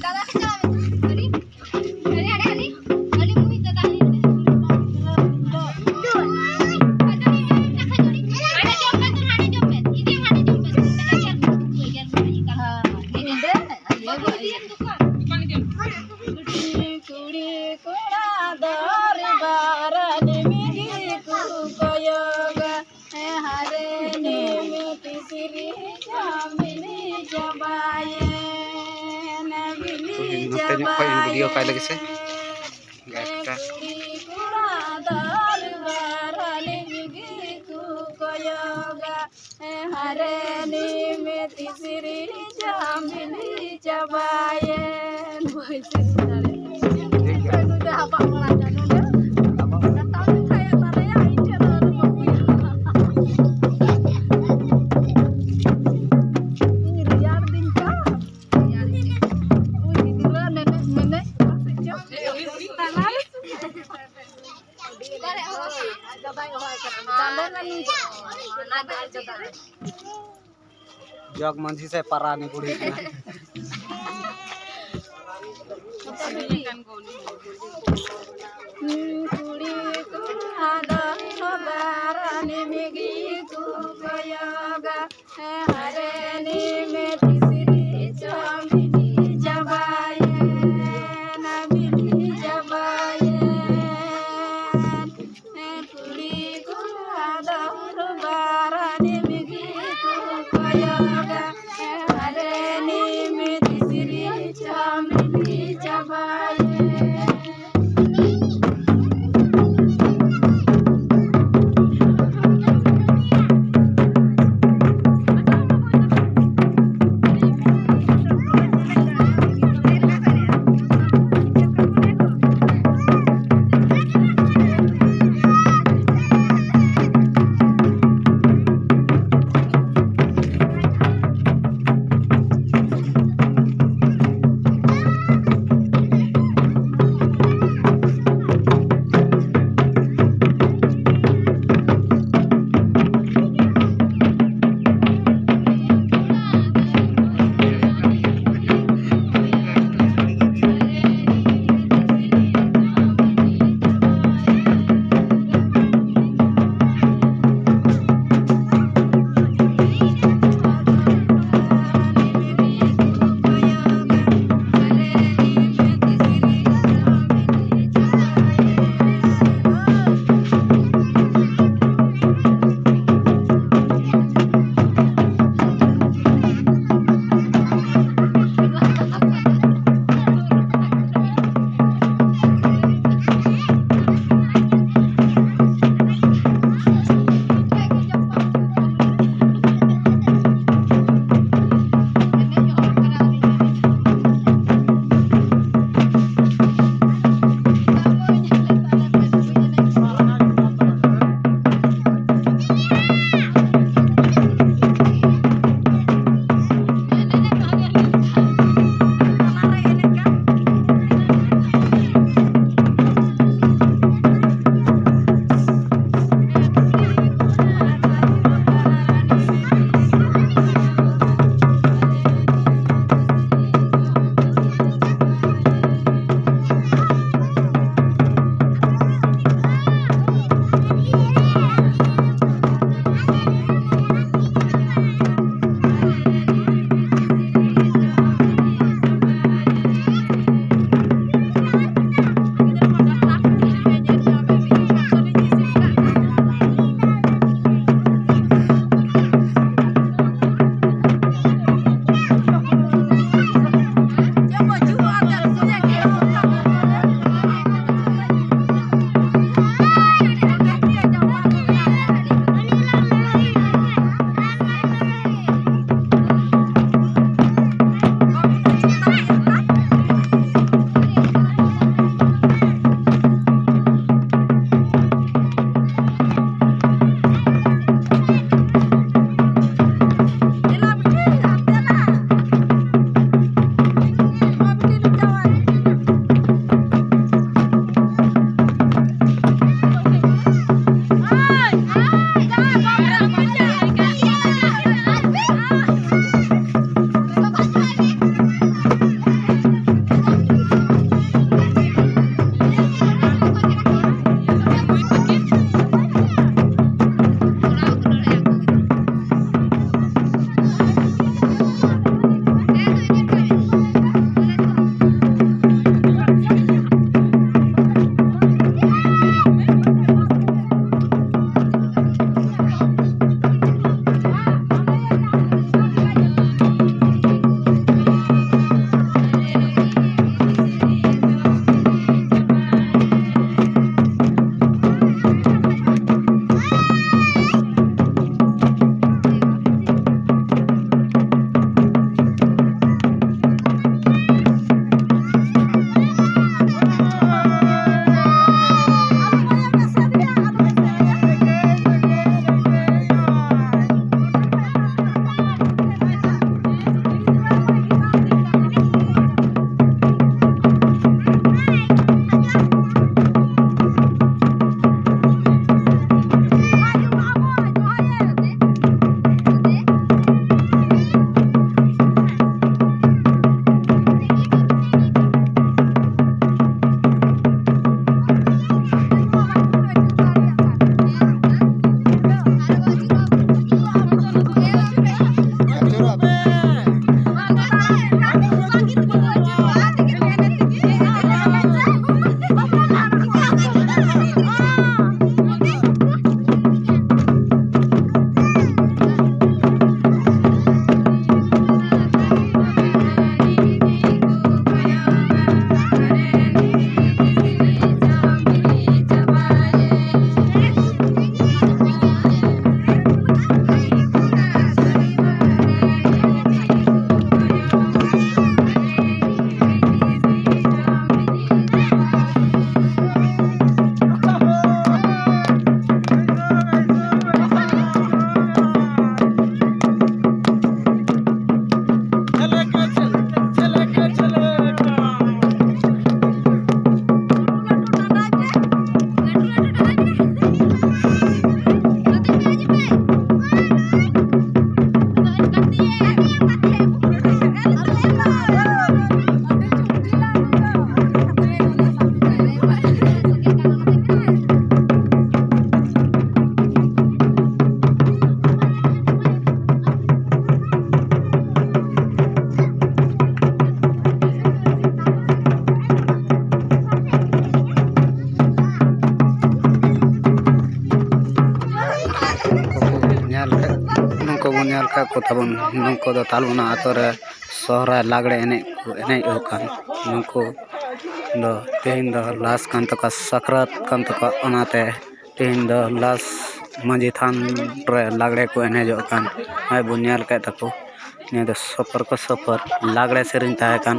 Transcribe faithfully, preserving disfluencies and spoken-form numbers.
ᱫᱟᱫᱟ ᱠᱚ ᱪᱟᱞᱟᱣ ᱢᱮ᱾ ᱟᱹᱰᱤ, ᱟᱹᱰᱤ, ᱟᱹᱰᱤ, ᱟᱹᱰᱤ ᱢᱩᱦᱤᱛ ᱫᱟᱫᱟ ᱟᱹᱰᱤ ᱚᱸᱰᱮ᱾ ᱟᱫᱚ ᱤᱧ ᱦᱚᱸ ᱢᱤᱫᱴᱟᱝ ᱠᱷᱟᱹᱡᱟᱹᱲᱤ᱾ ᱦᱟᱸᱰᱮ ᱡᱚᱢ ᱢᱮ ᱛᱚ, ᱦᱟᱸᱰᱮ ᱡᱚᱢ ᱢᱮ᱾ ᱤᱫᱤᱭᱟᱢ ᱦᱟᱸᱰᱮ ᱡᱚᱢ ᱢᱮ᱾ ᱵᱟᱹᱵᱩ ᱤᱫᱤᱭᱟᱢ ᱫᱚᱠᱟᱱ᱾ ᱠᱩᱲᱤ ᱠᱚᱲᱟ ᱫᱚᱨᱵᱟᱨ ᱨᱮ ᱢᱤᱫ ᱠᱚ ᱠᱚᱭᱚᱜᱟ᱾ ᱦᱟᱨᱮ ᱱᱤᱢ ᱛᱤᱥᱨᱤ ᱪᱟᱢᱵᱤᱞᱤ ᱪᱟᱵᱟᱭᱮᱱ, ᱵᱤᱞᱤ ᱱᱚᱛᱮ ᱧᱚᱜ ᱠᱷᱚᱡ ᱤᱧ ᱵᱷᱤᱰᱤᱭᱳ ᱠᱟᱭ ᱞᱟᱹᱜᱤᱫ ᱥᱮ᱾ ᱪᱟᱵᱟᱭᱮᱱ᱾ ᱜᱟᱴᱟ᱾ ᱠᱩᱲᱤ ᱠᱚᱲᱟ ᱫᱚᱨᱵᱟᱨ ᱟᱹᱞᱤᱧ ᱜᱮᱠᱚ ᱠᱚᱭᱚᱜᱟ᱾ ᱦᱟᱨᱮ ᱱᱤᱢ ᱛᱤᱥᱨᱤ ᱪᱟᱢᱵᱤᱞᱤ ᱪᱟᱵᱟᱭᱮᱱ᱾ ᱵᱟᱹᱧ ᱥᱮᱱ ᱫᱟᱲᱮᱭᱟᱜ ᱠᱟᱱᱟ᱾ ᱱᱩᱭ ᱫᱚ ᱦᱟᱯᱟᱜ ᱵᱟᱲᱟ ᱠᱟᱱ ᱱᱚᱰᱮ᱾ ᱠᱟᱴᱟᱣ ᱞᱮᱠᱷᱟᱡ ᱮ ᱛᱟᱞᱮᱭᱟ, ᱤᱧ ᱴᱷᱮᱱ ᱫᱚ ᱟᱫᱚ ᱵᱟᱹᱧ ᱦᱩᱭᱩᱜᱼᱟ᱾ ᱤᱧ ᱨᱮᱭᱟᱲ ᱫᱤᱧ ᱠᱟᱱ᱾ ᱩᱭ ᱜᱤᱫᱽᱨᱟᱹ ᱢᱮᱱᱮᱡ, ᱢᱮᱱᱮᱡ, ᱚᱠᱟ ᱥᱮᱫ ᱪᱚ? ᱛᱟᱞᱟ ᱨᱮ᱾ ᱪᱟᱸᱫᱚ ᱨᱟᱱᱤ ᱫᱚ᱾ ᱡᱚᱜᱽ ᱢᱟᱹᱡᱷᱤ ᱥᱮ ᱯᱟᱨᱟᱱᱤ ᱵᱩᱲᱦᱤ ᱠᱟᱱᱟ᱾ ᱠᱩᱲᱤ ᱠᱚᱲᱟ ᱫᱚ ᱯᱟᱨᱟᱱᱤ ᱢᱤᱜᱤ ᱠᱚ ᱠᱚᱭᱚᱜᱟ᱾ ᱦᱟᱨᱮ ᱱᱤᱢ ᱛᱤᱥᱨᱤ ᱪᱟᱢᱵᱤᱞᱤ ᱪᱟᱵᱟᱭᱮᱱ, ᱵᱤᱞᱤ ᱪᱟᱵᱟᱭᱮᱱ᱾ ᱠᱩᱲᱤ ᱠᱚᱲᱟ ᱫᱚᱨᱵᱟᱨ ᱱᱤᱢ ᱜᱮᱠᱚ ᱠᱚᱭᱚᱜᱟ᱾ ᱦᱟᱨᱮ ᱱᱤᱢ ᱛᱤᱥᱨᱤ ᱪᱟᱢᱵᱤᱞᱤ ᱪᱟᱵᱟᱭᱮᱱ᱾ ᱠᱚ ᱛᱟᱵᱚᱱ, ᱱᱩᱠᱩ ᱫᱚ ᱛᱟᱞᱵᱚᱱᱟ ᱟᱛᱳ ᱨᱮ ᱥᱚᱦᱨᱟᱭ ᱞᱟᱜᱽᱲᱮ ᱮᱱᱮᱡ ᱠᱚ ᱮᱱᱮᱡ ᱟᱠᱟᱱ᱾ ᱱᱩᱠᱩ ᱫᱚ ᱛᱮᱦᱮᱧ ᱫᱚ ᱞᱟᱥ ᱠᱟᱱ ᱛᱟᱠᱚᱣᱟ, ᱥᱟᱠᱨᱟᱛ ᱠᱟᱱ ᱛᱟᱠᱚᱣᱟ᱾ ᱚᱱᱟᱛᱮ ᱛᱮᱦᱮᱧ ᱫᱚ ᱞᱟᱥ ᱢᱟᱹᱡᱷᱤ ᱛᱷᱟᱱ ᱨᱮ ᱞᱟᱜᱽᱲᱮ ᱠᱚ ᱮᱱᱮᱡᱚᱜ ᱠᱟᱱ᱾ ᱱᱚᱜᱼᱚᱭ ᱵᱚᱱ ᱧᱮᱞ ᱠᱮᱫ ᱛᱟᱠᱚ, ᱱᱤᱭᱟᱹ ᱫᱚ ᱥᱚᱯᱚᱨ ᱠᱚ ᱥᱚᱯᱚᱨ ᱞᱟᱜᱽᱲᱮ ᱥᱮᱨᱮᱧ ᱛᱟᱦᱮᱸ ᱠᱟᱱ᱾